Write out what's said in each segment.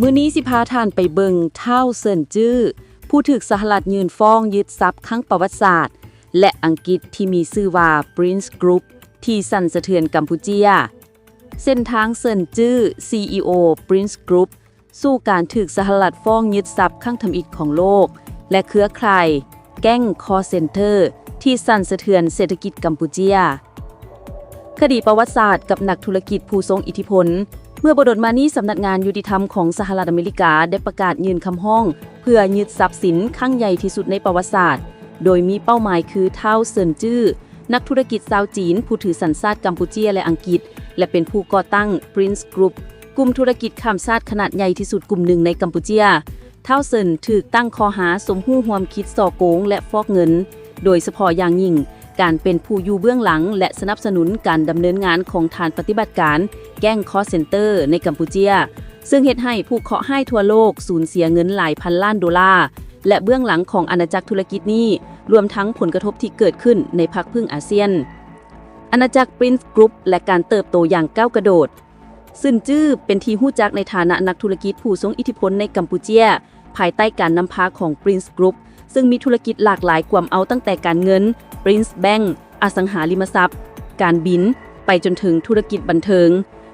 ມື້ນີ້ຊິພາທ່ານໄປເບິ່ງທ້າວເຊິນຈື່ ຜູ້ຖືກສະຫະລັດຍື່ນຟ້ອງຍຶດຊັບຄັ້ງປະຫວັດສາດ ແລະ ອັງກິດທີ່ມີຊື່ວ່າ Prince Group ທີ່ສັ່ນສະເທືອນກຳປູເຈຍ, ເສັ້ນທາງເຊິນຈື່ ຊີອີໂອ Prince Group ສູ່ການຖືກສະຫະລັດຟ້ອງຍຶດຊັບຄັ້ງທຳອິດຂອງໂລກ ແລະ ເຄືອຂ່າຍແກ້ງ call center ທີ່ສັ່ນສະເທືອນເສດຖະກິດກຳປູເຈຍ. ຄະດີປະຫວັດສາດກັບນັກທຸລະກິດຜູ້ຊົງອິດທິພົນ. ເມື່ອບໍ່ດົນມານີ້ ສຳນັກງານຍຸຕິທຳຂອງສະຫະລັດອາເມລິກາໄດ້ປະກາດຍື່ນຄຳຮ້ອງເພື່ອຍຶດຊັບສິນຄັ້ງໃຫຍ່ທີ່ສຸດໃນປະຫວັດສາດ, ໂດຍມີເປົ້າໝາຍຄືທ້າວເຊິນຈື່ ນັກທຸລະກິດຊາວຈີນຜູ້ຖືສັນຊາດກຳປູເຈຍ ແລະ ອັງກິດ ແລະ ເປັນຜູ້ກໍ່ຕັ້ງ Prince Group ກຸ່ມທຸລະກິດຂ້າມຊາດຂະໜາດໃຫຍ່ທີ່ສຸດກຸ່ມໜຶ່ງໃນກຳປູເຈຍ. ທ້າວເຊິນຖືກຕັ້ງຂໍ້ຫາສົມຮູ້ຮ່ວມຄິດສໍ້ໂກງ ແລະ ຟອກເງິນ, ໂດຍສະເພາະຢ່າງຍິ່ງ ການເປັນຜູ້ຢູ່ເບື້ອງຫຼັງ ແລະ ສະໜັບສະໜູນການດຳເນີນງານຂອງຖານປະຕິບັດການແກ້ງ call center ໃນກຳປູເຈຍ, ເຊິ່ງເຮັດໃຫ້ຜູ້ເຄາະຮ້າຍທົ່ວໂລກສູນເສຍເງິນຫຼາຍພັນລ້ານໂດລາ ແລະ ເບື້ອງຫຼັງຂອງອານາຈັກທຸລະກິດນີ້ ລວມທັງຜົນກະທົບທີ່ເກີດຂຶ້ນໃນພັກພື້ງອາຊຽນ. ອານາຈັກ Prince Group ແລະ ການເຕີບໂຕຢ່າງກ້າວກະໂດດ. ເຊິນຈື່ເປັນທີ່ຮູ້ຈັກໃນຖານະນັກທຸລະກິດຜູ້ຊົງອິດທິພົນໃນກຳປູເຈຍ ພາຍໃຕ້ການນຳພາຂອງ Prince Group ເຊິ່ງມີທຸລະກິດຫຼາກຫຼາຍກວມເອົາຕັ້ງແຕ່ການເງິນ, Prince Bank, ອະສັງຫາລິມະຊັບ, ການບິນ, ໄປຈົນເຖິງທຸລະກິດບັນເທີງ.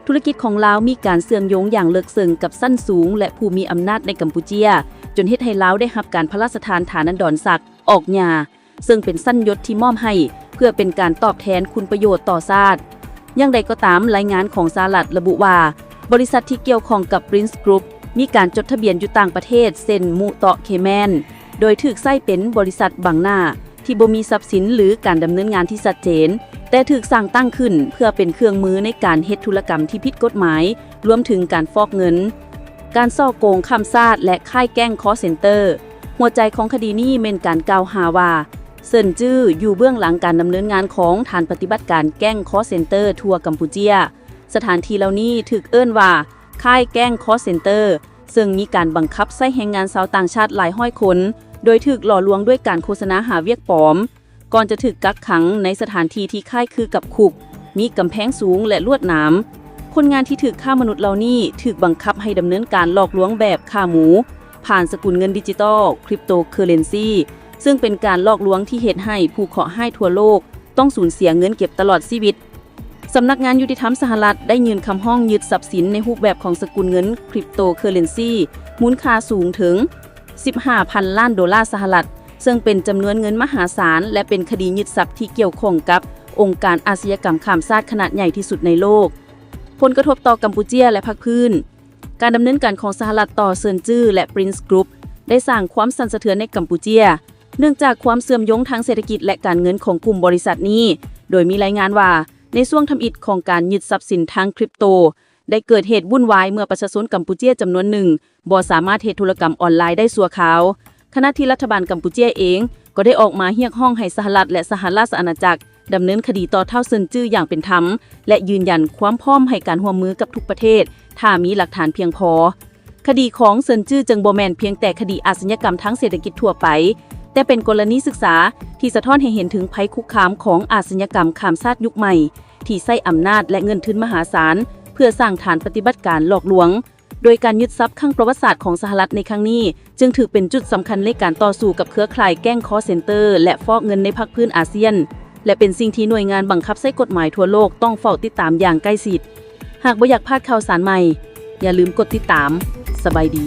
ທຸລະກິດຂອງລາວມີການເຊື່ອມໂຍງຢ່າງເລິກເຊິ່ງກັບຊັ້ນສູງ ແລະ ຜູ້ມີອຳນາດໃນກຳປູເຈຍ, ຈົນເຮັດໃຫ້ລາວໄດ້ຮັບການພະລາຊະທານຖານະດອນສັກ ອອກຍາ ເຊິ່ງເປັນຊັ້ນຍົດທີ່ມອບໃຫ້ເພື່ອເປັນການຕອບແທນຄຸນປະໂຫຍດຕໍ່ຊາດ. ຢ່າງໃດກໍຕາມ, ລາຍງານຂອງສະຫະລັດລະບຸວ່າ ບໍລິສັດທີ່ກ່ຽວຂ້ອງກັບ Prince Group ມີການຈົດທະບຽນຢູ່ຕ່າງປະເທດ ເຊັ່ນ ມຸເຕາະ Cayman ໂດຍຖືກໃຊ້ເປັນບໍລິສັດບັງໜ້າ ທີ່ບໍ່ມີຊັບສິນ ຫຼື ການດຳເນີນງານທີ່ຊັດເຈນ, ແຕ່ຖືກສ້າງຕັ້ງຂຶ້ນເພື່ອເປັນເຄື່ອງມືໃນການເຮັດທຸລະກຳທີ່ຜິດກົດໝາຍ, ລວມເຖິງການຟອກເງິນ. ການສໍ້ໂກງຂ້າມຊາດ ແລະ ຄ້າຍແກ້ງ call center. ຫົວໃຈຂອງຄະດີນີ້ແມ່ນການກ່າວຫາວ່າ ເຊິນຈື່ຢູ່ເບື້ອງຫຼັງການດຳເນີນງານຂອງຖານປະຕິບັດການແກ້ງ call center ທົ່ວກຳປູເຈຍ. ສະຖານທີ່ເຫຼົ່ານີ້ຖືກເອີ້ນວ່າຄ້າຍແກ້ງ call center ເຊິ່ງມີການບັງຄັບໃຊ້ແຮງງານຊາວຕ່າງຊາດຫຼາຍຮ້ອຍຄົນ, ໂດຍຖືກຫຼໍ່ລວງດ້ວຍການໂຄສະນາຫາວຽກປອມ, ກ່ອນຈະຖືກກັກຂັງໃນສະຖານທີ່ທີ່ຄ້າຍຄືກັບຄຸກ, ມີກຳແພງສູງ ແລະ ລວດໜາມ. ຄົນງານທີ່ຖືກຄ້າມະນຸດເຫຼົ່ານີ້ຖືກບັງຄັບໃຫ້ດຳເນີນການຫຼອກລວງແບບຂ້າໝູ ຜ່ານສະກຸນເງິນດິຈິຕອລ cryptocurrency ເຊິ່ງເປັນການຫຼອກລວງທີ່ເຮັດໃຫ້ຜູ້ເຄາະຮ້າຍທົ່ວໂລກຕ້ອງສູນເສຍເງິນເກັບຕະຫຼອດຊີວິດ. ສຳນັກງານຍຸຕິທຳສະຫະລັດໄດ້ຍື່ນຄຳຮ້ອງຍຶດຊັບສິນໃນຮູບແບບຂອງສະກຸນເງິນ cryptocurrency ມູນຄ່າສູງເຖິງສິບຫ້າພັນລ້ານໂດລາສະຫະລັດ, ເຊິ່ງເປັນຈຳນວນເງິນມະຫາສານ ແລະ ເປັນຄະດີຍຶດຊັບທີ່ກ່ຽວຂ້ອງກັບອົງການອາຊະຍາກຳຂ້າມຊາດຂະໜາດໃຫຍ່ທີ່ສຸດໃນໂລກ. ຜົນກະທົບຕໍ່ກຳປູເຈຍ ແລະ ພັກພື້ນ. ການດຳເນີນການຂອງສະຫະລັດຕໍ່ເຊິນຈື່ ແລະ Prince Group ໄດ້ສ້າງຄວາມສັ່ນສະເທືອນໃນກຳປູເຈຍ ເນື່ອງຈາກຄວາມເຊື່ອມໂຍງທາງເສດຖະກິດ ແລະ ການເງິນຂອງກຸ່ມບໍລິສັດນີ້, ໂດຍມີລາຍງານວ່າ ໃນຊ່ວງທຳອິດຂອງການຍຶດຊັບສິນທາງ crypto ໄດ້ເກີດເຫດວຸ້ນວາຍເມື່ອປະຊາຊົນກຳປູເຈຍຈຳນວນໜຶ່ງບໍ່ສາມາດເຮັດທຸລະກຳອອນລາຍໄດ້ຊົ່ວຄາວ, ຂະນະທີ່ລັດຖະບານກຳປູເຈຍເອງກໍໄດ້ອອກມາຮຽກຮ້ອງໃຫ້ສະຫະລັດ ແລະ ສະຫະລາຊະອານາຈັກ ດຳເນີນຄະດີຕໍ່ທ້າວເຊິນຈື່ຢ່າງເປັນທຳ ແລະ ຢືນຢັນຄວາມພ້ອມໃຫ້ການຮ່ວມມືກັບທຸກປະເທດ ຖ້າມີຫຼັກຖານພຽງພໍ. ຄະດີຂອງເຊິນຈື່ຈຶ່ງບໍ່ແມ່ນພຽງແຕ່ຄະດີອາຊະຍາກຳທາງເສດຖະກິດທົ່ວໄປ, ແຕ່ເປັນກໍລະນີສຶກສາທີ່ສະທ້ອນໃຫ້ເຫັນເຖິງໄພຄຸກຄາມຂອງອາຊະຍາກຳຂ້າມຊາດຍຸກໃໝ່ ທີ່ໃຊ້ອຳນາດ ແລະ ເງິນທຶນມະຫາສານ ເພື່ອສ້າງຖານປະຕິບັດການຫຼອກລວງ. ໂດຍການຍຶດຊັບຄັ້ງປະຫວັດສາດຂອງສະຫະລັດໃນຄັ້ງນີ້ ຈຶ່ງຖືກເປັນຈຸດສຳຄັນໃນການຕໍ່ສູ້ກັບເຄືອຂ່າຍແກ້ງ call center ແລະ ຟອກເງິນໃນພາກພື້ນອາຊຽນ ແລະ ເປັນສິ່ງທີ່ໜ່ວຍງານບັງຄັບໃຊ້ກົດໝາຍທົ່ວໂລກຕ້ອງເຝົ້າຕິດຕາມຢ່າງໃກ້ຊິດ. ຫາກບໍ່ຢາກພາດຂ່າວສານໃໝ່, ຢ່າລືມກົດຕິດຕາມ. ສະບາຍດີ.